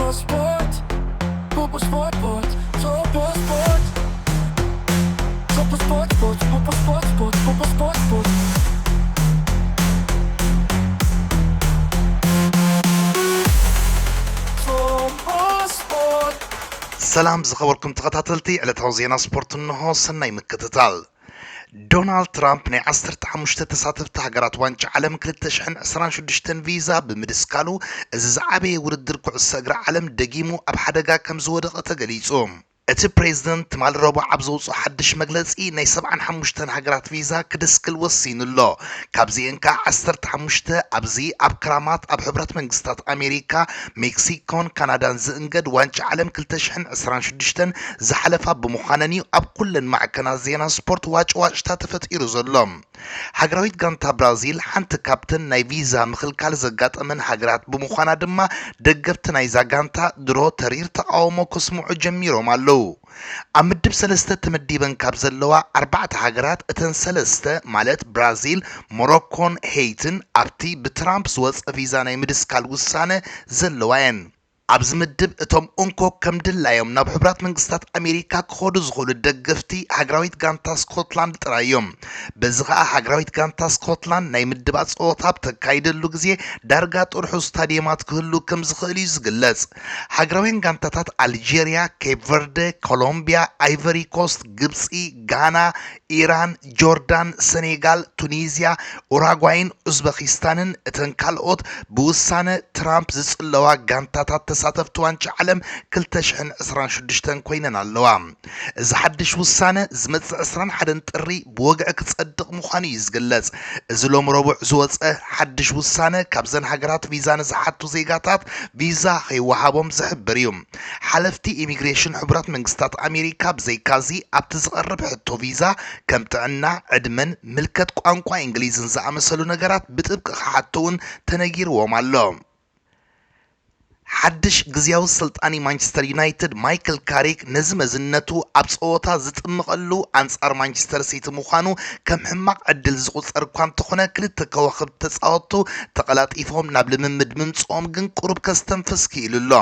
Sport. Purple Sport, Sport. Purple Sport. Purple Sport, Sport. Purple Sport, Sport. Purple Sport, Sport. Purple Sport. ሰላም ዝኸበርኩም ተኸታተልቲ ዕለታዊ ዜና ስፖርት፣ እንሆ ሰናይ ምክትታል። ዶናልድ ትራምፕ ናይ ዓሰርተ ሓሙሽተ ተሳተፍቲ ሃገራት ዋንጫ ዓለም ክልተ ሽሕን ዕስራን ሽዱሽተን ቪዛ ብምድስካሉ፣ እዚ ዝዓበየ ውድድር ኩዕሶ እግሪ ዓለም ደጊሙ ኣብ ሓደጋ ከም ዝወደቐ ተገሊጹ። እቲ ፕሬዝደንት ትማሊ ረቡዕ ኣብ ዘውፅኦ ሓድሽ መግለፂ፣ ናይ ሰብዓን ሓሙሽተን ሃገራት ቪዛ ክድስክል ወሲኑ ኣሎ። ካብዚአን ከኣ ዓሰርተ ሓሙሽተ ኣብዚ ኣብ ክራማት ኣብ ሕብረት መንግስታት ኣሜሪካ፣ ሜክሲኮን ካናዳን ዝእንገድ ዋንጫ ዓለም ክልተ ሽሕን ዕስራን ሽዱሽተን ዝሓለፋ ብምዃነን እዩ ኣብ ኩለን ማዕከናት ዜና ስፖርት ዋጭዋጭታ ተፈጢሩ ዘሎ። ሃገራዊት ጋንታ ብራዚል ሓንቲ ካብተን ናይ ቪዛ ምኽልካል ዘጋጠመን ሃገራት ብምዃና ድማ፣ ደገፍቲ ናይዛ ጋንታ ድሮ ተሪር ተቓውሞ ከስምዑ ጀሚሮም ኣለዉ። ኣብ ምድብ ሰለስተ ተመዲበን ካብ ዘለዋ ኣርባዕተ ሃገራት፣ እተን ሰለስተ ማለት ብራዚል፣ ሞሮኮን ሄይትን ኣብቲ ብትራምፕ ዝወጸ ቪዛ ናይ ምድስካል ውሳነ ዘለዋ እየን። ኣብዚ ምድብ እቶም እንኮ ከም ድላዮም ናብ ሕቡራት መንግስታት ኣሜሪካ ክኸዱ ዝኽእሉ ደገፍቲ ሃገራዊት ጋንታ ስኮትላንድ ጥራይ እዮም። በዚ ኸኣ ሃገራዊት ጋንታ ስኮትላንድ ናይ ምድባ ጸወታ ኣብ ተካይደሉ ግዜ ዳርጋ ጥርሑ ስታድየማት ክህሉ ከም ዝኽእል እዩ ዝግለጽ። ሃገራውያን ጋንታታት ኣልጀርያ፣ ኬፕ ቨርደ፣ ኮሎምቢያ፣ ኣይቨሪ ኮስት፣ ግብጺ፣ ጋና፣ ኢራን፣ ጆርዳን፣ ሰኔጋል፣ ቱኒዝያ፣ ኡራጓይን ኡዝበኪስታንን እተን ካልኦት ብውሳነ ትራምፕ ዝጽለዋ ጋንታታት ተሳተፍቲ ዋንጫ ዓለም ክልተ ሽሕን ዕስራን ሽዱሽተን ኮይነን ኣለዋ። እዚ ሓድሽ ውሳነ ዝመጽእ ዕስራን ሓደን ጥሪ ብወግዒ ክጸድቕ ምዃኑ እዩ ዝግለጽ። እዚ ሎሚ ረቡዕ ዝወጸ ሓድሽ ውሳነ ካብዘን ሃገራት ቪዛ ንዝሓቱ ዜጋታት ቪዛ ከይወሃቦም ዝሕብር እዩ። ሓለፍቲ ኢሚግሬሽን ሕቡራት መንግስታት ኣሜሪካ ብዘይካዚ ኣብቲ ዝቐርብ ሕቶ ቪዛ ከም ጥዕና፣ ዕድመን ምልከት ቋንቋ እንግሊዝን ዝኣመሰሉ ነገራት ብጥብቂ ክሓቱ እውን ተነጊርዎም ኣሎ። ሓድሽ ግዝያዊ ስልጣኒ ማንቸስተር ዩናይትድ ማይክል ካሪክ ነዚ መዝነቱ ኣብ ጸወታ ዝጥምቐሉ ኣንጻር ማንቸስተር ሲቲ ምዃኑ ከም ሕማቕ ዕድል ዝቑጸር እኳ እንተኾነ፣ ክልተ ከዋኽብቲ ተጻወቱ ተቐላጢፎም ናብ ልምምድ ምምጽኦም ግን ቁሩብ ከስተንፍስ ክኢሉ ኣሎ።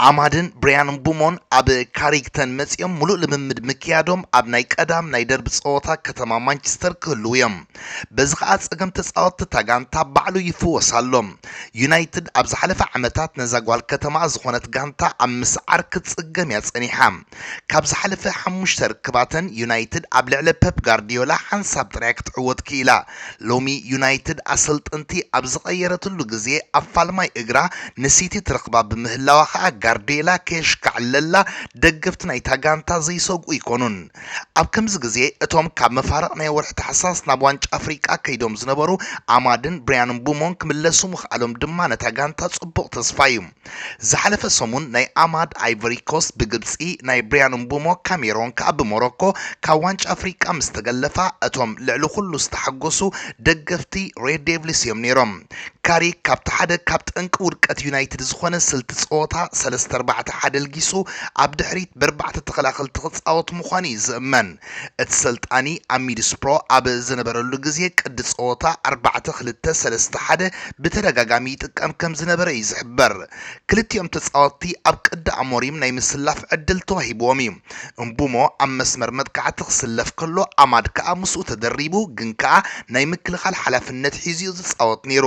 ኣማድን ብሪያን ምቡሞን ኣብ ካሪግተን መጺኦም ምሉእ ልምምድ ምክያዶም ኣብ ናይ ቀዳም ናይ ደርቢ ጸወታ ከተማ ማንቸስተር ክህልዉ እዮም። በዚ ኸኣ ጸገም ተጻወትቲ እታ ጋንታ ባዕሉ ይፍወስ ኣሎ። ዩናይትድ ኣብ ዝሓለፈ ዓመታት ነዛ ጓል ከተማ ዝኾነት ጋንታ ኣብ ምስዓር ክትጽገም እያ ጸኒሓ። ካብ ዝሓለፈ ሓሙሽተ ርክባተን ዩናይትድ ኣብ ልዕሊ ፔፕ ጋርዲዮላ ሓንሳብ ጥራይ ክትዕወት ክኢላ። ሎሚ ዩናይትድ ኣሰልጠንቲ ኣብ ዝቐየረትሉ ግዜ ኣብ ፋልማይ እግራ ንሲቲ ትረኽባ ብምህላዋ ኸኣ ጋርዲዮላ ከየሽካዕለላ ደገፍቲ ናይታ ጋንታ ዘይሰግኡ ኣይኮኑን። ኣብ ከምዚ ግዜ እቶም ካብ መፋርቕ ናይ ወርሒ ታሕሳስ ናብ ዋንጫ ኣፍሪቃ ከይዶም ዝነበሩ ኣማድን ብሪያን ምቡሞን ክምለሱ ምኽኣሎም ድማ ነታ ጋንታ ጽቡቕ ተስፋ እዩ። ዝሓለፈ ሰሙን ናይ ኣማድ ኣይቨሪ ኮስት ብግብጺ፣ ናይ ብሪያን ምቡሞ ካሜሮን ከኣ ብሞሮኮ ካብ ዋንጫ ኣፍሪቃ ምስ ተገለፋ፣ እቶም ልዕሊ ኩሉ ዝተሓጎሱ ደገፍቲ ሬድ ዴቭልስ እዮም ነይሮም። ካሪክ ካብቲ ሓደ ካብ ጠንቂ ውድቀት ዩናይትድ ዝኾነ ስልቲ ጸወታ ሰለስተ ኣርባዕተ ሓደ ኣልጊሱ ኣብ ድሕሪት ብኣርባዕተ ተኸላኸልቲ ክጻወት ምዃኑ እዩ ዝእመን። እቲ ሰልጣኒ ኣብ ሚድስፕሮ ኣብ ዝነበረሉ ግዜ ቅዲ ጸወታ ኣርባዕተ ክልተ ሰለስተ ሓደ ብተደጋጋሚ ይጥቀም ከም ዝነበረ እዩ ዝሕበር። ክልቲኦም ተጻወትቲ ኣብ ቅዲ ኣሞሪም ናይ ምስላፍ ዕድል ተዋሂብዎም እዩ። እምቡሞ ኣብ መስመር መጥቃዕቲ ክስለፍ ከሎ፣ ኣማድ ከኣ ምስኡ ተደሪቡ፣ ግን ከኣ ናይ ምክልኻል ሓላፍነት ሒዙ እዩ ዝጻወት ነይሩ።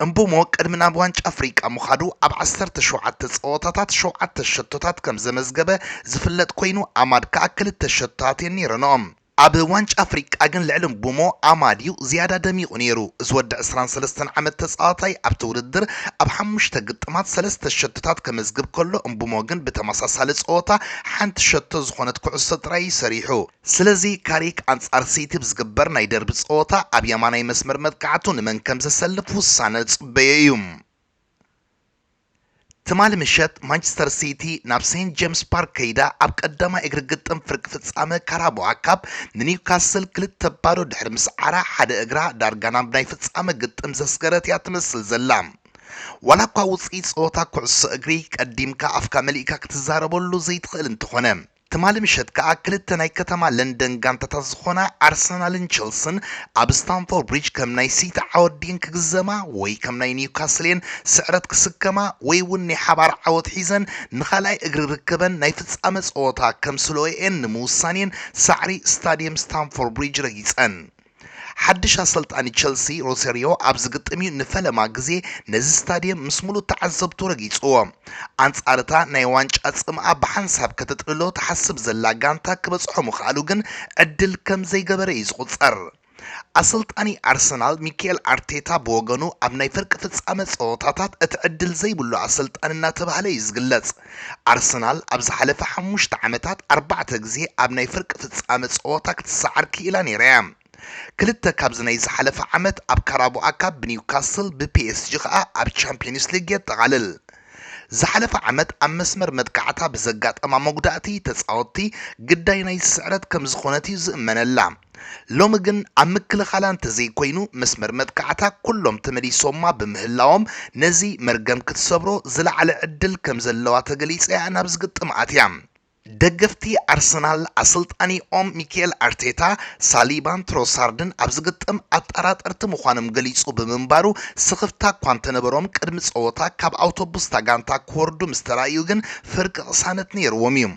እምቡሞ ቅድሚ ናብ ዋንጫ ኣፍሪቃ ምኻዱ ኣብ ዓሰርተ ሸውዓተ ጸወታታት ሸውዓተ ሸቶታት ከም ዘመዝገበ ዝፍለጥ ኮይኑ፣ ኣማድ ከኣ ክልተ ሸቶታት እየን ነይረንኦም። ኣብ ዋንጫ ኣፍሪቃ ግን ልዕሊ እምቡሞ ኣማድ እዩ ዝያዳ ደሚቑ ነይሩ። እዚ ወዲ ዕስራን ሰለስተን ዓመት ተጻዋታይ ኣብቲ ውድድር ኣብ ሓሙሽተ ግጥማት ሰለስተ ሸቶታት ከመዝግብ ከሎ፣ እምቡሞ ግን ብተመሳሳሊ ጸወታ ሓንቲ ሸቶ ዝኾነት ኩዕሶ ጥራይ እዩ ሰሪሑ። ስለዚ ካሪክ ኣንጻር ሲቲ ብዝግበር ናይ ደርቢ ጸወታ ኣብ የማናይ መስመር መጥቃዕቱ ንመን ከም ዘሰልፍ ውሳነ ዝጽበዮ እዩ። ትማሊ ምሸት ማንቸስተር ሲቲ ናብ ሴንት ጄምስ ፓርክ ከይዳ ኣብ ቀዳማይ እግሪ ግጥም ፍርቂ ፍጻመ ካራቦኣ ካፕ ንኒውካስል ክልተ ባዶ ድሕሪ ምስዓራ፣ ሓደ እግራ ዳርጋ ናብ ናይ ፍጻመ ግጥም ዘስገረት እያ ትመስል ዘላ። ዋላ እኳ ውጽኢት ጸወታ ኩዕሶ እግሪ ቀዲምካ ኣፍካ መሊእካ ክትዛረበሉ ዘይትኽእል እንተኾነ፣ ትማሊ ምሸት ከኣ ክልተ ናይ ከተማ ለንደን ጋንታታት ዝኾና ኣርሰናልን ቸልስን ኣብ ስታንፎርድ ብሪጅ ከም ናይ ሲቲ ዓወት ድየን ክግዘማ ወይ ከም ናይ ኒውካስል እየን ስዕረት ክስከማ ወይ እውን ናይ ሓባር ዓወት ሒዘን ንኻልኣይ እግሪ ርክበን ናይ ፍጻመ ጸወታ ከምስልኦ እየን ንምውሳን እየን ሳዕሪ ስታድየም ስታንፎርድ ብሪጅ ረጊጸን። ሓድሽ ኣሰልጣኒ ቸልሲ ሮሰሪዮ ኣብዚ ግጥም እዩ ንፈለማ ግዜ ነዚ ስታድየም ምስ ሙሉእ ተዓዘብቱ ረጊጽዎ። ኣንጻር እታ ናይ ዋንጫ ጽምኣ ብሓንሳብ ከተጥልሎ ትሓስብ ዘላ ጋንታ ክበጽሖ ምኽኣሉ ግን ዕድል ከም ዘይገበረ እዩ ዝቑጸር። ኣሰልጣኒ ኣርሰናል ሚካኤል ኣርቴታ ብወገኑ ኣብ ናይ ፍርቂ ፍጻመ ጸወታታት እቲ ዕድል ዘይብሉ ኣሰልጣኒ እናተባህለ እዩ ዝግለጽ። ኣርሰናል ኣብ ዝሓለፈ ሓሙሽተ ዓመታት ኣርባዕተ ግዜ ኣብ ናይ ፍርቂ ፍጻመ ጸወታ ክትሰዓር ክኢላ ነይራ እያ። ክልተ ካብዚ ናይ ዝሓለፈ ዓመት ኣብ ካራቦኣ ካፕ ብኒውካስል ብፒኤስጂ ከኣ ኣብ ቻምፒዮንስ ሊግ የጠቓልል። ዝሓለፈ ዓመት ኣብ መስመር መጥቃዕታ ብዘጋጠማ መጉዳእቲ ተጻወትቲ ግዳይ ናይ ስዕረት ከም ዝኾነት እዩ ዝእመነላ። ሎሚ ግን ኣብ ምክልኻላ እንተዘይኮይኑ መስመር መጥቃዕታ ኩሎም ተመሊሶማ ብምህላዎም ነዚ መርገም ክትሰብሮ ዝለዓለ ዕድል ከም ዘለዋ ተገሊጸ እያ ናብ ዝግጥም ኣትያ። ደገፍቲ ኣርሰናል ኣሰልጣኒኦም ሚካኤል ኣርቴታ ሳሊባን ትሮሳርድን ኣብ ዝግጥም ኣጠራጠርቲ ምዃኖም ገሊጹ ብምንባሩ ስኽፍታ እኳ እንተነበሮም ቅድሚ ጸወታ ካብ ኣውቶቡስ እታ ጋንታ ክወርዱ ምስ ተራእዩ ግን ፍርቂ ቅሳነት ነይርዎም እዩ።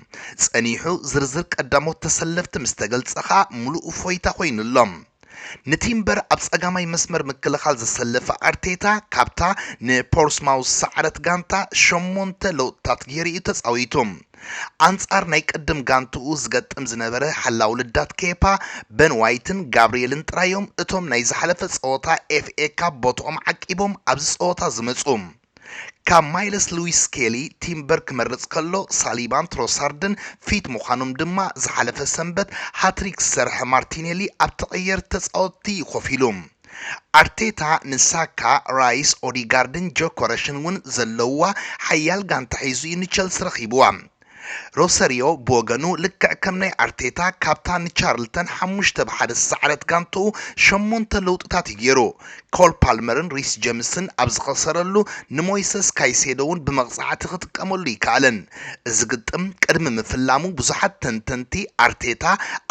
ጸኒሑ ዝርዝር ቀዳሞት ተሰለፍቲ ምስ ተገልጸ ኸኣ ሙሉእ እፎይታ ኮይኑሎም። ንቲምበር ኣብ ጸጋማይ መስመር ምክልኻል ዘሰለፈ ኣርቴታ ካብታ ንፖርስማውዝ ዝሰዓረት ጋንታ ሸሞንተ ለውጥታት ገይሩ እዩ ተጻዊቱ። ኣንጻር ናይ ቅድም ጋንትኡ ዝገጥም ዝነበረ ሓላው ልዳት ኬፓ፣ በን ዋይትን ጋብርኤልን ጥራዮም እቶም ናይ ዝሓለፈ ጸወታ ኤፍኤ ካፕ ቦትኦም ዓቂቦም ኣብዚ ጸወታ ዝመጹ። ካብ ማይለስ ሉዊስ ስኬሊ ቲምበር ክመርጽ ከሎ ሳሊባን ትሮሳርድን ፊት ምዃኖም ድማ ዝሓለፈ ሰንበት ሃትሪክ ዝሰርሐ ማርቲኔሊ ኣብ ተቐየርቲ ተጻወትቲ እዩ ኮፍ ኢሉ። ኣርቴታ ንሳካ፣ ራይስ፣ ኦዲጋርድን ጆኮረሽን እውን ዘለውዋ ሓያል ጋንታ ሒዙ እዩ ንቸልሲ ረኺብዋ። ሮሰሪዮ ብወገኑ ልክዕ ከም ናይ ኣርቴታ ካብታ ንቻርልተን ሓሙሽተ ብ ሓደ ዝሰዓረት ጋንትኡ ሸሞንተ ለውጥታት እዩ ገይሩ። ኮል ፓልመርን ሪስ ጀምስን ኣብ ዝኸሰረሉ ንሞይሰስ ካይሴዶ እውን ብመቕጻዕቲ ክጥቀመሉ ይከኣለን። እዚ ግጥም ቅድሚ ምፍላሙ ብዙሓት ተንተንቲ ኣርቴታ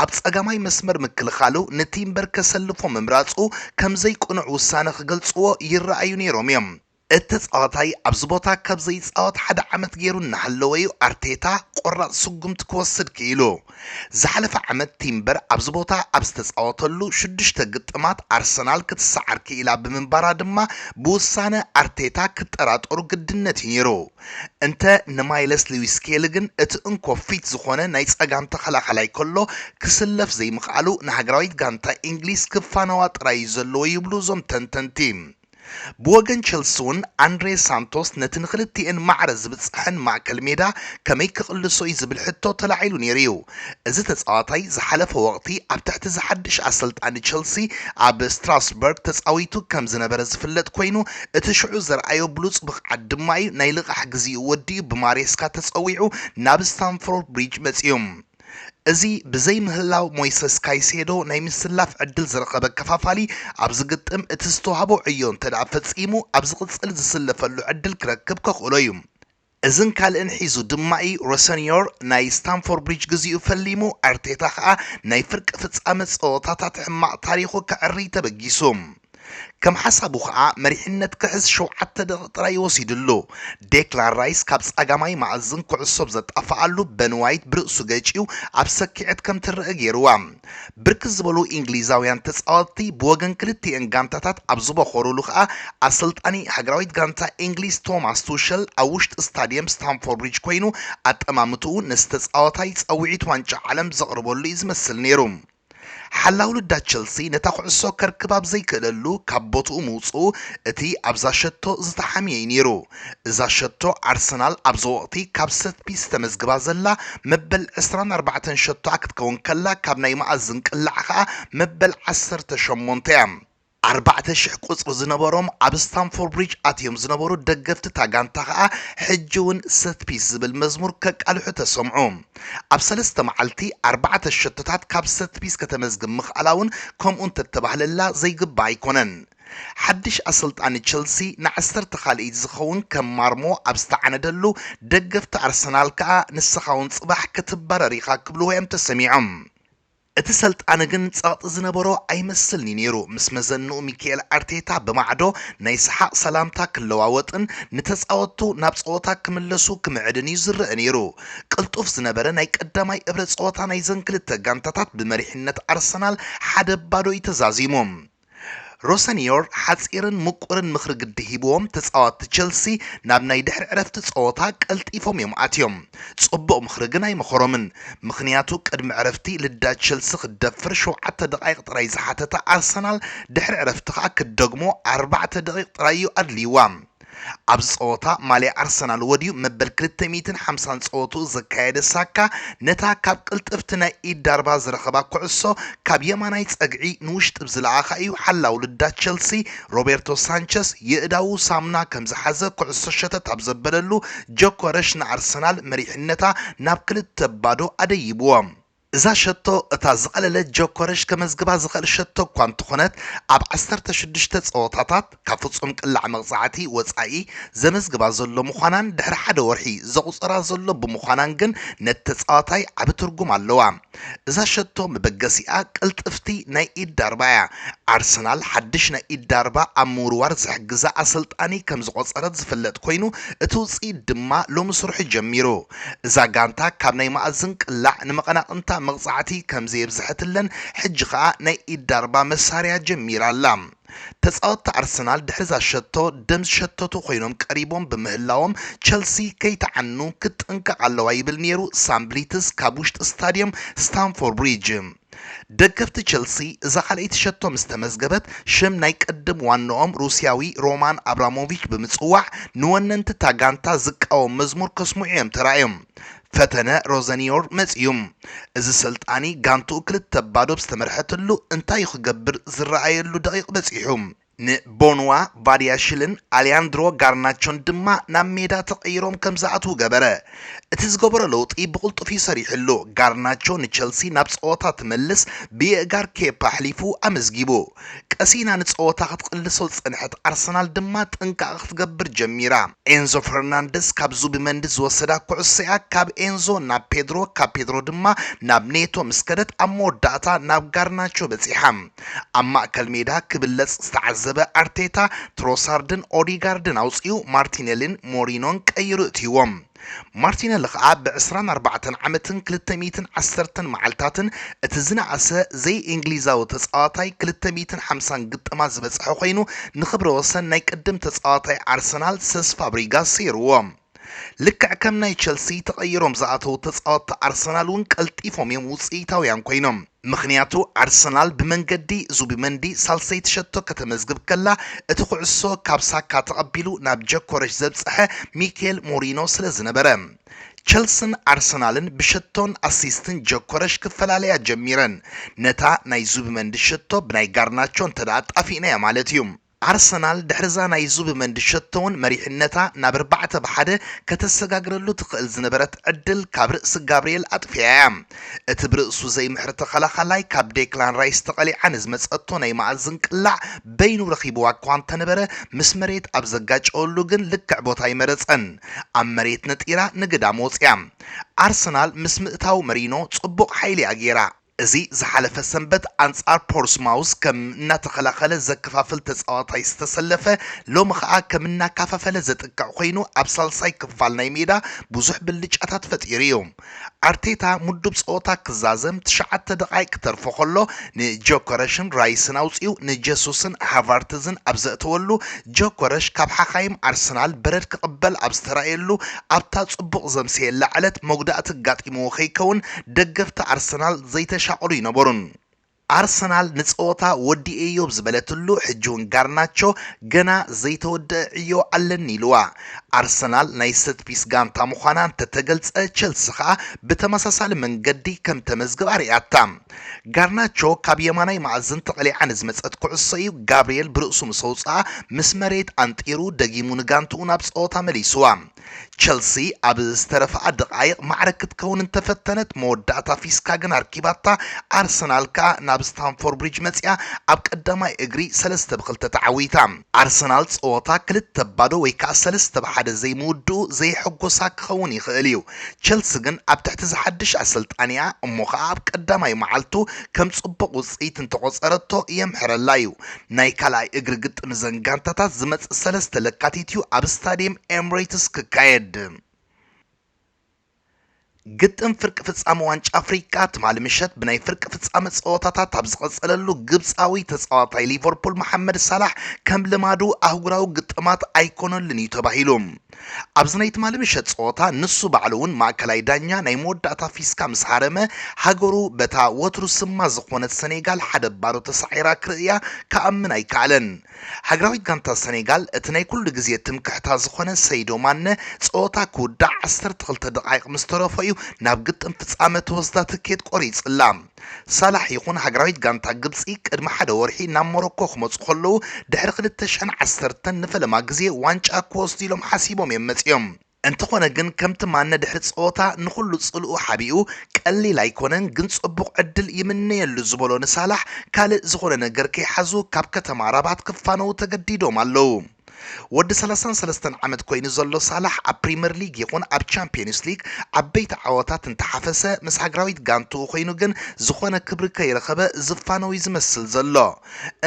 ኣብ ጸጋማይ መስመር ምክልኻሉ ንቲምበር ከሰልፎ ምምራጹ ከም ዘይቅኑዕ ውሳነ ክገልጽዎ ይረኣዩ ነይሮም እዮም። እቲ ተጻዋታይ ኣብዚ ቦታ ካብ ዘይጻወት ሓደ ዓመት ገይሩ እናሃለወ እዩ ኣርቴታ ቆራጽ ስጉምቲ ክወስድ ክኢሉ። ዝሓለፈ ዓመት ቲምበር ኣብዚ ቦታ ኣብ ዝተጻወተሉ ሽዱሽተ ግጥማት ኣርሰናል ክትሰዓር ክኢላ ብምንባራ ድማ ብውሳነ ኣርቴታ ክጠራጠሩ ግድነት እዩ ነይሩ። እንተ ንማይለስ ሉዊስ ስኬሊ ግን እቲ እንኮ ፊት ዝኾነ ናይ ጸጋም ተኸላኸላይ ከሎ ክስለፍ ዘይምኽኣሉ ንሃገራዊት ጋንታ እንግሊዝ ክፋነዋ ጥራይ እዩ ዘለዎ ይብሉ እዞም ተንተንቲ። ብወገን ቸልሲ እውን ኣንድሬ ሳንቶስ ነቲ ንክልቲኤን ማዕረ ዝብጽሐን ማእከል ሜዳ ከመይ ክቕልሶ እዩ ዝብል ሕቶ ተላዒሉ ነይሩ እዩ። እዚ ተጻዋታይ ዝሓለፈ ወቕቲ ኣብ ትሕቲ ዝሓድሽ ኣሰልጣኒ ቸልሲ ኣብ ስትራስበርግ ተጻዊቱ ከም ዝነበረ ዝፍለጥ ኮይኑ እቲ ሽዑ ዘርኣዮ ብሉጽ ብቕዓት ድማ እዩ ናይ ልቓሕ ግዜኡ ወዲኡ ብማሬስካ ተጸዊዑ ናብ ስታንፎርድ ብሪጅ መጺኡ። እዚ ብዘይ ምህላው ሞይሰስ ካይሴዶ ናይ ምስላፍ ዕድል ዝረኸበ ከፋፋሊ ኣብዚ ግጥም እቲ ዝተዋህቦ ዕዮ እንተ ደኣ ፈጺሙ ኣብ ዝቕጽል ዝስለፈሉ ዕድል ክረክብ ከኽእሎ እዩ። እዝን ካልእን ሒዙ ድማ እዩ ሮሰኒዮር ናይ ስታንፎርድ ብሪጅ ግዚኡ ፈሊሙ ኣርቴታ ኸኣ ናይ ፍርቂ ፍጻመ ጸወታታት ሕማቕ ታሪኹ ከዕሪ ተበጊሱ። ከም ሓሳቡ ኸኣ መሪሕነት ክሕዝ ሸውዓተ ደቂቕ ጥራይ ወሲድሉ። ዴክላን ራይስ ካብ ጸጋማይ መኣዝን ኩዕሶ ብዘጣፍኣሉ በን ዋይት ብርእሱ ገጭዩ ኣብ ሰኪዐት ከም ትረአ ገይርዋ። ብርክት ዝበሉ እንግሊዛውያን ተጻወትቲ ብወገን ክልቲኤን ጋንታታት ኣብ ዝበኾሩሉ ኸኣ ኣሰልጣኒ ሃገራዊት ጋንታ እንግሊዝ ቶማስ ቱሸል ኣብ ውሽጢ ስታድየም ስታንፎርድ ብሪጅ ኮይኑ ኣጠማምትኡ ነዚ ተጻዋታይ ጸውዒት ዋንጫ ዓለም ዘቕርበሉ እዩ ዝመስል ነይሩ። ሓላው ልዳት ቸልሲ ነታ ኩዕሶ ከርክብ ኣብ ዘይክእለሉ ካብ ቦትኡ ምውጽኡ እቲ ኣብዛ ሸቶ ዝተሓምየ እዩ ነይሩ። እዛ ሸቶ ኣርሰናል ኣብዚ ወቕቲ ካብ ሰትፒስ ተመዝግባ ዘላ መበል ዕስራን ኣርባዕተን ሸቶኣ ክትከውን ከላ ካብ ናይ መኣዝን ቅላዕ ኸኣ መበል ዓሰርተ ሸሞንተ እያ። ኣርባዕተ ሽሕ ቁጽሪ ዝነበሮም ኣብ ስታንፎርድ ብሪጅ ኣትዮም ዝነበሩ ደገፍቲ እታ ጋንታ ኸኣ ሕጂ እውን ሰትፒስ ዝብል መዝሙር ከቃልሑ ተሰምዑ። ኣብ ሰለስተ መዓልቲ ኣርባዕተ ሸቶታት ካብ ሰትፒስ ከተመዝግብ ምኽኣላ እውን ከምኡ እንተተባህለላ ዘይግባእ ኣይኮነን። ሓድሽ ኣሰልጣኒ ቸልሲ ንዓሰርተ ካልኣይ ዝኸውን ከም ማርሞ ኣብ ዝተዓነደሉ፣ ደገፍቲ ኣርሰናል ከኣ ንስኻ እውን ጽባሕ ክትባረር ኢኻ ክብልዎ እዮም ተሰሚዖም። እቲ ሰልጣኒ ግን ጸቕጢ ዝነበሮ ኣይመስልን እዩ ነይሩ። ምስ መዘንኡ ሚካኤል ኣርቴታ ብማዕዶ ናይ ሰሓቕ ሰላምታ ክለዋወጥን ንተጻወትቱ ናብ ጸወታ ክምለሱ ክምዕድን እዩ ዝረአ ነይሩ። ቅልጡፍ ዝነበረ ናይ ቀዳማይ እብረ ጸወታ ናይዘን ክልተ ጋንታታት ብመሪሕነት ኣርሰናል ሓደ ባዶ እዩ ተዛዚሙ። ሮሰኒዮር ሓጺርን ምቁርን ምኽሪ ግዲ ሂብዎም፣ ተጻወትቲ ቸልሲ ናብ ናይ ድሕሪ ዕረፍቲ ጸወታ ቀልጢፎም እዮም ኣትዮም። ጽቡቕ ምኽሪ ግን ኣይመኸሮምን፣ ምኽንያቱ ቅድሚ ዕረፍቲ ልዳት ቸልሲ ክትደፍር ሸውዓተ ደቓይቕ ጥራይ ዝሓተተ ኣርሰናል፣ ድሕሪ ዕረፍቲ ከኣ ክትደግሞ ኣርባዕተ ደቒቕ ጥራይ እዩ ኣድልይዋ። ኣብዚ ጸወታ ማልያ ኣርሰናል ወድዩ መበል ክልተ ሚእትን ሓምሳን ጸወትኡ ዘካየደ ሳካ፣ ነታ ካብ ቅልጥፍቲ ናይ ኢድ ዳርባ ዝረኸባ ኩዕሶ ካብ የማናይ ጸግዒ ንውሽጢ ብዝለኣኻ እዩ ሓላው ልዳት ቸልሲ ሮቤርቶ ሳንቸስ የእዳዉ ሳሙና ከም ዝሓዘ ኩዕሶ ሸተት ኣብ ዘበለሉ፣ ጆኮረሽ ንኣርሰናል መሪሕነታ ናብ ክልተ ባዶ ኣደይብዎ። እዛ ሸቶ እታ ዝቐለለ ጆኮረሽ ከመዝግባ ዝኽእል ሸቶ እኳ እንተኾነት፣ ኣብ ዓሰርተ ሽዱሽተ ጸወታታት ካብ ፍጹም ቅላዕ መቕጻዕቲ ወጻኢ ዘመዝግባ ዘሎ ምዃናን ድሕሪ ሓደ ወርሒ ዘቑጽራ ዘሎ ብምዃናን ግን ነቲ ተጻዋታይ ዓቢ ትርጉም ኣለዋ። እዛ ሸቶ መበገሲኣ ቅልጥፍቲ ናይ ኢድ ዳርባ እያ። ኣርሰናል ሓድሽ ናይ ኢድ ዳርባ ኣብ ምውርዋር ዝሕግዛ ኣሰልጣኒ ከም ዝቖጸረት ዝፍለጥ ኮይኑ፣ እቲ ውጽኢት ድማ ሎሚ ስርሑ ጀሚሩ። እዛ ጋንታ ካብ ናይ መኣዝን ቅላዕ ንመቐናቕንታ መቕጻዕቲ ከም ዘየብዝሐትለን፣ ሕጂ ኸኣ ናይ ኢድ ዳርባ መሳርያ ጀሚራ ኣላ። ተጻወትቲ ኣርሰናል ድሕሪ እዛ ሸቶ ደም ዝሸተቱ ኮይኖም ቀሪቦም ብምህላዎም፣ ቸልሲ ከይተዓኑ ክትጥንቀቕ ኣለዋ ይብል ነይሩ ሳም ብሊትስ ካብ ውሽጢ ስታድየም ስታምፎርድ ብሪጅ። ደገፍቲ ቸልሲ እዛ ካልኣይቲ ሸቶ ምስ ተመዝገበት፣ ሽም ናይ ቅድም ዋንኦም ሩስያዊ ሮማን ኣብራሞቪች ብምጽዋዕ፣ ንወነንቲ እታ ጋንታ ዝቃወም መዝሙር ከስምዑ እዮም ተራእዮም። ፈተነ ሮዘኒዮር መጺኡ። እዚ ሰልጣኒ ጋንትኡ ክልተ ባዶ ዝተመርሐትሉ እንታይ እዩ ክገብር ዝረኣየሉ ደቂቕ በጺሑ። ንቦንዋ ቫድያሽልን ኣሊያንድሮ ጋርናቾን ድማ ናብ ሜዳ ተቐይሮም ከም ዝኣትዉ ገበረ። እቲ ዝገበሮ ለውጢ ብቕልጡፍ እዩ ሰሪሕሉ። ጋርናቾ ንቸልሲ ናብ ጸወታ ትመልስ ብየእጋር ኬፓ ኣሕሊፉ ኣመዝጊቡ። ቀሲና ንጸወታ ክትቕልሶ ዝጸንሐት ኣርሰናል ድማ ጥንቃቐ ክትገብር ጀሚራ። ኤንዞ ፈርናንደስ ካብ ዙቢመንዲ ዝወሰዳ ኩዕሶ እያ ካብ ኤንዞ ናብ ፔድሮ፣ ካብ ፔድሮ ድማ ናብ ኔቶ ምስ ከደት ኣብ መወዳእታ ናብ ጋርናቾ በጺሓ። ኣብ ማእከል ሜዳ ክብለጽ ዝተዓዘበ ኣርቴታ ትሮሳርድን ኦዲጋርድን ኣውጺኡ ማርቲኔሊን ሞሪኖን ቀይሩ እትይዎም። ማርቲነሊ ከኣ ብዕስራን ኣርባዕተን ዓመትን ክልተ ሚእትን ዓሰርተን መዓልታትን እቲ ዝነኣሰ ዘይእንግሊዛዊ ተጻዋታይ ክልተ ሚእትን ሓምሳን ግጥማት ዝበጽሐ ኮይኑ፣ ንኽብረ ወሰን ናይ ቅድም ተጻዋታይ ኣርሰናል ሰስ ፋብሪጋስ ሰይርዎ። ልክዕ ከም ናይ ቸልሲ ተቐይሮም ዝኣተዉ ተጻወትቲ ኣርሰናል እውን ቀልጢፎም እዮም ውጽኢታውያን ኮይኖም። ምኽንያቱ ኣርሰናል ብመንገዲ ዙቢመንዲ ሳልሰይቲ ሸቶ ከተመዝግብ ከላ፣ እቲ ኩዕሶ ካብ ሳካ ተቐቢሉ ናብ ጆኮረሽ ዘብጽሐ ሚኬል ሞሪኖ ስለ ዝነበረ። ቸልስን ኣርሰናልን ብሸቶን ኣሲስትን ጆኮረሽ ክፈላለያ ጀሚረን። ነታ ናይ ዙቢመንዲ ሸቶ ብናይ ጋርናቾ እንተ ደኣ ጣፊእናያ ማለት እዩ። ኣርሰናል ድሕርዛ ናይ ዙቢመንዲ ሸቶ እውን መሪሕነታ ናብ ኣርባዕተ ብሓደ ከተሰጋግረሉ ትኽእል ዝነበረት ዕድል ካብ ርእሲ ጋብርኤል ኣጥፊኣያ። እቲ ብርእሱ ዘይምሕር ተኸላኻላይ ካብ ዴክላን ራይስ ተቐሊዓ ንዝመጸቶ ናይ መኣዝን ቅላዕ በይኑ ረኺብዋ እኳ እንተነበረ፣ ምስ መሬት ኣብ ዘጋጨወሉ ግን ልክዕ ቦታ ኣይመረጸን። ኣብ መሬት ነጢራ ንግዳም ወጽያ። ኣርሰናል ምስ ምእታው መሪኖ ጽቡቕ ሓይሊ እያ ገይራ። እዚ ዝሓለፈ ሰንበት ኣንጻር ፖርስማውስ ከም እናተኸላኸለ ዘከፋፍል ተጻዋታይ ዝተሰለፈ፣ ሎሚ ኸኣ ከም እናካፋፈለ ዘጥቅዕ ኮይኑ ኣብ ሳልሳይ ክፋል ናይ ሜዳ ብዙሕ ብልጫታት ፈጢሩ እዩ። ኣርቴታ ምዱብ ጸወታ ክዛዘም ትሽዓተ ደቓይቕ ክተርፎ ከሎ፣ ንጆከረሽን ራይስን ኣውጺኡ ንጀሱስን ሃቫርትዝን ኣብ ዘእተወሉ፣ ጆከረሽ ካብ ሓኻይም ኣርሰናል በረድ ክቕበል ኣብ ዝተራእየሉ፣ ኣብታ ጽቡቕ ዘምሰየላ ዕለት መጉዳእቲ ኣጋጢምዎ ከይከውን ደገፍቲ ኣርሰናል ዘይተሻቐሉ ኣይነበሩን። ኣርሰናል ንጸወታ ወዲኤዮ ኣብ ዝበለትሉ፣ ሕጂ እውን ጋርናቾ ገና ዘይተወደአ ዕዮ ኣለኒ ኢልዋ። ኣርሰናል ናይ ሰትፒስ ጋንታ ምዃና እንተተገልጸ፣ ቸልሲ ኸኣ ብተመሳሳሊ መንገዲ ከም ተመዝግብ ኣርእያታ። ጋርናቾ ካብ የማናይ መኣዝን ተቐሊዓ ንዝመጸት ኩዕሶ እዩ ጋብርኤል ብርእሱ ምስ ኣውጽኣ፣ ምስ መሬት ኣንጢሩ ደጊሙ ንጋንትኡ ናብ ጸወታ መሊስዋ። ቸልሲ ኣብ ዝተረፈኣ ደቓይቕ ማዕረ ክትከውን እንተፈተነት፣ መወዳእታ ፊስካ ግን ኣርኪባታ። ኣርሰናል ከኣ ናብ ስታንፎርድ ብሪጅ መጺኣ ኣብ ቀዳማይ እግሪ ሰለስተ ብ ክልተ ተዓዊታ። ኣርሰናል ጸወታ ክልተ ብ ባዶ ወይ ከኣ ሰለስተ ብ ሓደ ዘይምውድኡ ዘየሐጎሳ ክኸውን ይኽእል እዩ። ቸልሲ ግን ኣብ ትሕቲ ዝሓድሽ ኣሰልጣኒኣ፣ እሞ ኸኣ ኣብ ቀዳማይ መዓልቱ ከም ጽቡቕ ውጽኢት እንተቖጸረቶ የምሕረላ እዩ። ናይ ካልኣይ እግሪ ግጥም እዘን ጋንታታት ዝመጽእ ሰለስተ ለካቲት እዩ ኣብ ስታድየም ኤምሬትስ ክካየድ። ግጥም ፍርቂ ፍጻመ ዋንጫ ኣፍሪቃ ትማሊ ምሸት ብናይ ፍርቂ ፍጻመ ጸወታታት ኣብ ዝቐጸለሉ፣ ግብጻዊ ተጻዋታይ ሊቨርፑል መሓመድ ሳላሕ ከም ልማዱ ኣህጉራዊ ግጥማት ኣይኮነሉን እዩ ተባሂሉ። ኣብዚ ናይ ትማሊ ምሸት ጸወታ ንሱ ባዕሉ እውን ማእከላይ ዳኛ ናይ መወዳእታ ፊስካ ምስ ሃረመ፣ ሃገሩ በታ ወትሩ ስማ ዝኾነት ሰኔጋል ሓደ ባዶ ተሳዒራ ክርእያ ክኣምን ኣይከኣለን። ሃገራዊት ጋንታ ሰኔጋል እቲ ናይ ኩሉ ግዜ ትምክሕታ ዝኾነ ሰይዶ ማነ ጸወታ ክውዳእ ዓሰርተ ክልተ ደቓይቕ ምስ ተረፎ እዩ ናብ ግጥም ፍጻመ ተወስዳ ትኬት ቆሪጽላ። ሳላሕ ይኹን ሃገራዊት ጋንታ ግብጺ ቅድሚ ሓደ ወርሒ ናብ ሞሮኮ ክመጹ ከለዉ፣ ድሕሪ ክልተ ሽሕን ዓሰርተን ንፈለማ ግዜ ዋንጫ ክወስዱ ኢሎም ሓሲቦም እዮም መጺኦም። እንተኾነ ግን፣ ከምቲ ማነ ድሕሪ ጸወታ ንኹሉ ጽልኡ ሓቢኡ፣ ቀሊል ኣይኮነን፣ ግን ጽቡቕ ዕድል ይምነየሉ ዝበሎ ንሳላሕ፣ ካልእ ዝኾነ ነገር ከይሓዙ ካብ ከተማ ራባት ክፋነዉ ተገዲዶም ኣለዉ። ወዲ ሰላሳን ሰለስተን ዓመት ኮይኑ ዘሎ ሳላሕ፣ ኣብ ፕሪምየር ሊግ ይኹን ኣብ ቻምፕዮንስ ሊግ ዓበይቲ ዓወታት እንተሓፈሰ፣ ምስ ሃገራዊት ጋንትኡ ኮይኑ ግን ዝኾነ ክብሪ ከይረኸበ ዝፋነው እዩ ዝመስል ዘሎ።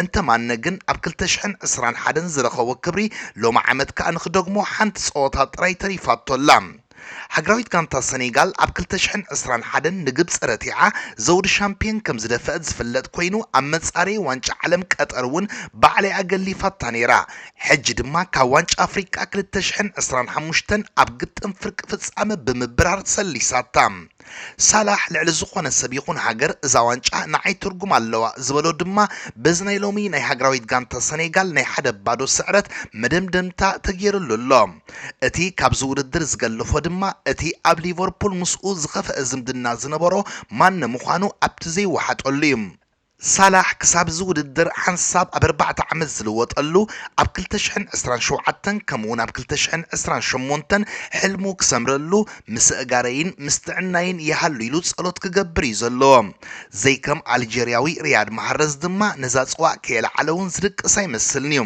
እንተ ማነ ግን ኣብ ክልተ ሽሕን ዕስራን ሓደን ዝረኸቦ ክብሪ ሎሚ ዓመት ከኣ ንክደግሞ ሓንቲ ጸወታ ጥራይ ተሪፋቶ ኣላ። ሃገራዊት ጋንታ ሰኔጋል ኣብ ክልተ ሽሕን ዕስራን ሓደን ንግብጺ ረቲዓ ዘውዲ ሻምፕዮን ከም ዝደፍአት ዝፍለጥ ኮይኑ፣ ኣብ መጻረዪ ዋንጫ ዓለም ቀጠር እውን ባዕለይኣ ገሊፋታ ነይራ። ሕጂ ድማ ካብ ዋንጫ ኣፍሪቃ ክልተ ሽሕን ዕስራን ሓሙሽተን ኣብ ግጥም ፍርቂ ፍጻመ ብምብራር ሰሊሳታ። ሳላሕ ልዕሊ ዝኾነ ሰብ ይኹን ሃገር እዛ ዋንጫ ንዓይ ትርጉም ኣለዋ ዝበሎ ድማ በዚ ናይ ሎሚ ናይ ሃገራዊት ጋንታ ሰኔጋል ናይ ሓደ ባዶ ስዕረት መደምደምታ ተገይሩሉ ኣሎ። እቲ ካብዚ ውድድር ዝገለፎ ድማ እቲ ኣብ ሊቨርፑል ምስኡ ዝኸፍአ ዝምድና ዝነበሮ ማነ ምዃኑ ኣብቲ ዘይወሓጠሉ እዩ። ሳላሕ ክሳብ እዚ ውድድር ሓንሳብ ኣብ ኣርባዕተ ዓመት ዝልወጠሉ፣ ኣብ ክልተ ሽሕን ዕስራን ሸውዓተን ከምኡውን ኣብ ክልተ ሽሕን ዕስራን ሸሞንተን ሕልሙ ክሰምረሉ፣ ምስ ኣእጋረይን ምስ ጥዕናይን ይሃሉ ኢሉ ጸሎት ክገብር እዩ ዘለዎ። ዘይከም ኣልጀርያዊ ሪያድ ማህረዝ ድማ ነዛ ጽዋእ ከየልዓለ እውን ዝድቅስ ኣይመስልን እዩ።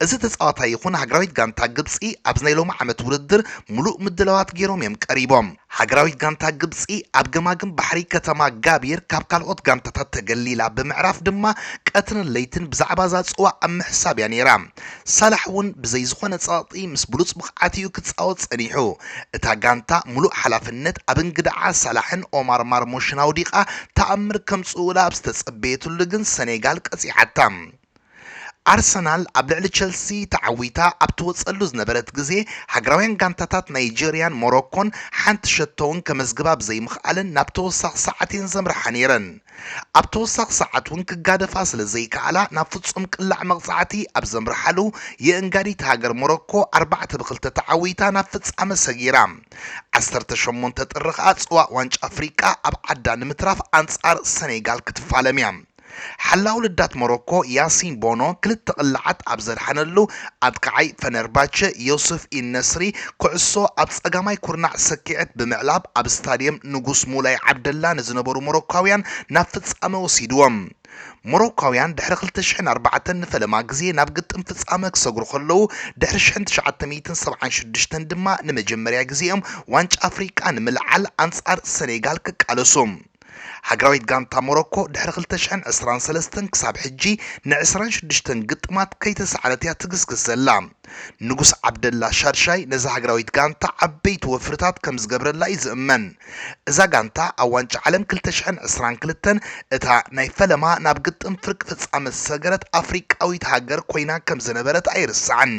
እዚ ተጻዋታይ ይኹን ሃገራዊት ጋንታ ግብጺ ኣብዚ ናይ ሎሚ ዓመት ውድድር ምሉእ ምድላዋት ገይሮም እዮም ቀሪቦም። ሃገራዊት ጋንታ ግብጺ ኣብ ገማግም ባሕሪ ከተማ ጋቢር ካብ ካልኦት ጋንታታት ተገሊላ ብምዕራፍ ድማ ቀትርን ለይትን ብዛዕባ እዛ ጽዋእ ኣብ ምሕሳብ እያ ነይራ። ሳላሕ እውን ብዘይ ዝኾነ ጸቕጢ ምስ ብሉጽ ብቕዓት እዩ ክጻወት ጸኒሑ። እታ ጋንታ ምሉእ ሓላፍነት ኣብ እንግድዓ ሳላሕን ኦማር ማርሞሽን ኣውዲቓ ተኣምር ከምጽኡላ ኣብ ዝተጸበየትሉ ግን ሰኔጋል ቀጺዓታ። ኣርሰናል ኣብ ልዕሊ ቸልሲ ተዓዊታ ኣብ ትወጸሉ ዝነበረት ግዜ፣ ሃገራውያን ጋንታታት ናይጀርያን ሞሮኮን ሓንቲ ሸቶ እውን ከመዝግባ ብዘይምኽኣለን ናብ ተወሳኺ ሰዓት እየን ዘምርሓ ነይረን። ኣብ ተወሳኺ ሰዓት እውን ክጋደፋ ስለ ዘይከኣላ፣ ናብ ፍጹም ቅላዕ መቕጻዕቲ ኣብ ዘምርሓሉ፣ የእንጋዲት ሃገር ሞሮኮ ኣርባዕተ ብ ክልተ ተዓዊታ ናብ ፍጻመ ሰጊራ። ዓሰርተ ሸሞንተ ጥሪ ከኣ ጽዋእ ዋንጫ ኣፍሪቃ ኣብ ዓዳ ንምትራፍ ኣንጻር ሰኔጋል ክትፋለም እያ። ሓላው ልዳት ሞሮኮ ያሲን ቦኖ ክልተ ቅላዓት ኣብ ዘድሓነሉ፣ ኣጥቃዓይ ፈነርባቸ ዮሱፍ ኢነስሪ ኩዕሶ ኣብ ጸጋማይ ኩርናዕ ሰኪዐት ብምዕላብ ኣብ ስታድየም ንጉስ ሙላይ ዓብደላ ንዝነበሩ ሞሮካውያን ናብ ፍጻመ ወሲድዎም። ሞሮካውያን ድሕሪ ክልተ ሽሕን ኣርባዕተን ንፈለማ ግዜ ናብ ግጥም ፍጻመ ክሰግሩ ከለዉ፣ ድሕሪ ሽሕን ትሽዓተ ሚእትን ሰብዓን ሽዱሽተን ድማ ንመጀመርያ ግዜኦም ዋንጫ ኣፍሪቃ ንምልዓል ኣንጻር ሰኔጋል ክቃለሱ። ሃገራዊት ጋንታ ሞሮኮ ድሕሪ ክልተ ሽሕን ዕስራን ሰለስተን ክሳብ ሕጂ ንዕስራን ሽዱሽተን ግጥማት ከይተሳዕረት እያ ትግስግስ ዘላ። ንጉስ ዓብደላ ሻድሻይ ነዛ ሃገራዊት ጋንታ ዓበይቲ ወፍርታት ከም ዝገብረላ እዩ ዝእመን። እዛ ጋንታ ኣብ ዋንጫ ዓለም ክልተ ሽሕን ዕስራን ክልተን እታ ናይ ፈለማ ናብ ግጥም ፍርቂ ፍጻመ ዝሰገረት ኣፍሪቃዊት ሃገር ኮይና ከም ዝነበረት ኣይርሳዕን።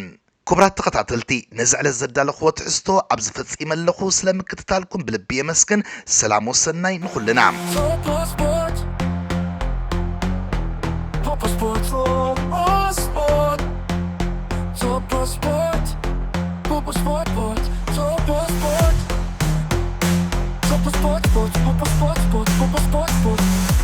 ክቡራት ተኸታተልቲ፣ ነዚ ዕለት ዘዳለኽዎ ትሕዝቶ ኣብዚ ፈጺመ ኣለኹ። ስለ ምክትታልኩም ብልቢ የመስግን። ሰላም ወሰናይ ንኹልና። Top Sport. Top Sport. Top Sport. Top Sport. Top Sport. Top Sport. Top Sport. Top Sport. Top Sport.